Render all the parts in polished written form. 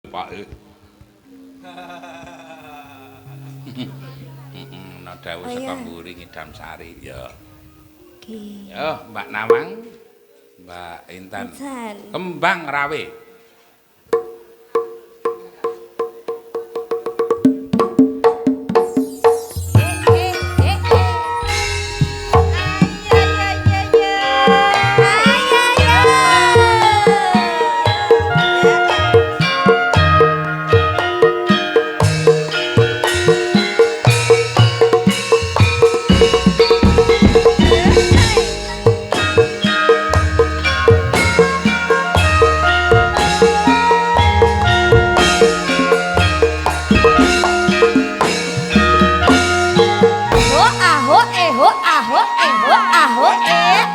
Pak. Heeh, ana dawuh Oh, saka iya. mburi ngidam sari ya. Oke. Yo, Mbak Nawang, Mbak Intan. Intan. Kembang Rawe. Ho ah ho eh ho ah ho eh ho ah ho eh ah.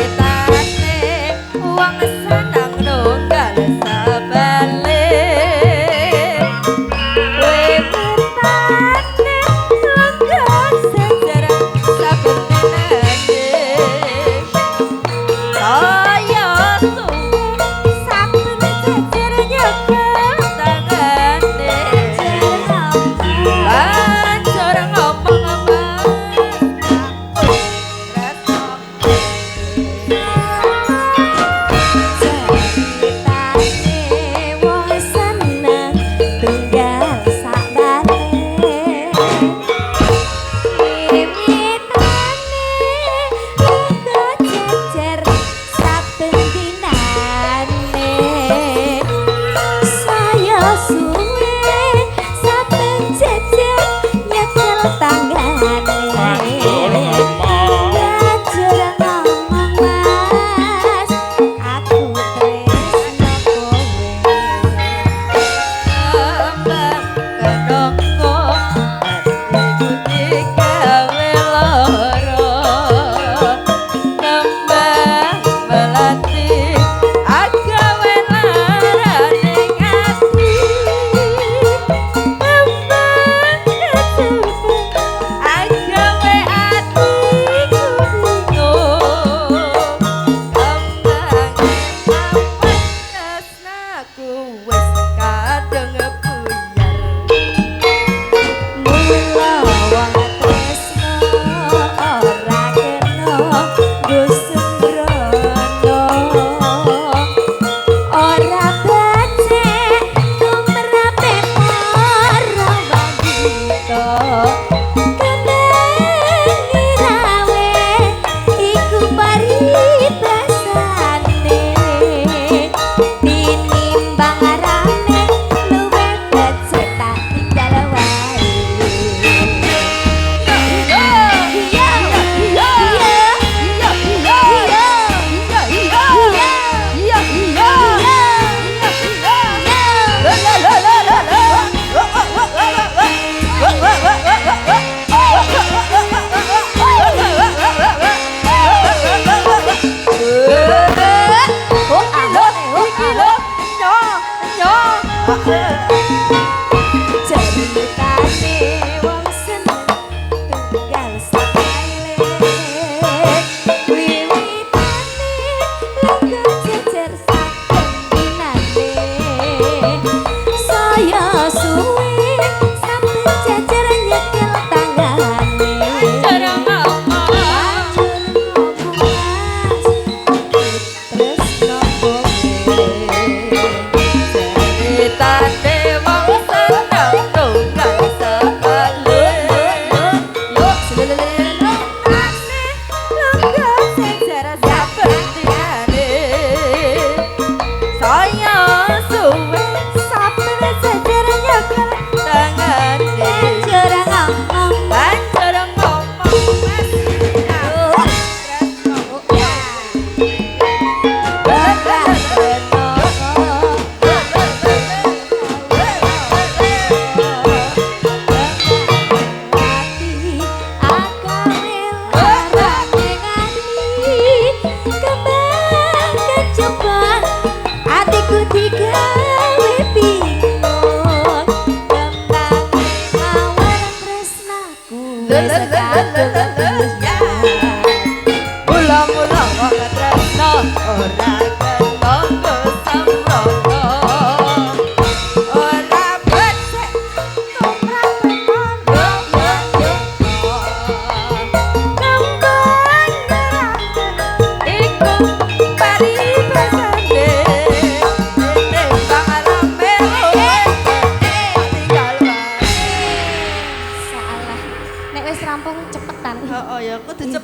Ceritane wong seneng nunggal sabale. Wiwitane lenggah sejarah saben dinane. Saya suwe saben jejer nyekel tangane. Banjur ngomong mas aku tresno. Ceritane wong seneng tunggal sakbale. Wiwitane lenggah jejer saben dinane. Saya suwe saben jejer nyekel tanggane. Banjur ngomong. Banjur ngomong mas, aku tresno kowe. Kembang kenongko atiku digawe lara. Kembang melati agawe larane ati. Kembang kecubung agawe atiku bingung. Kembang papan tresnaku wis kadung buyar. Mula wong tresno ora kena nggo sembrono. Ora becik tumrape para wanita. Kembang rawe iku paribasane. Tinimbang rame luwih becik tak tinggal wae. Iya, iya, iya, iya, iya, iya. Oh, ah, oh, eh, oh, ah, oh. Ceritane wong seneng tunggal sakale. Wiwitane lenggah jejer saben dinane. Saya suwe saben jejer nyekel tanggane. Banjur ngomong mas, aku tresno kowe. Ceritane ya, kudu cepet.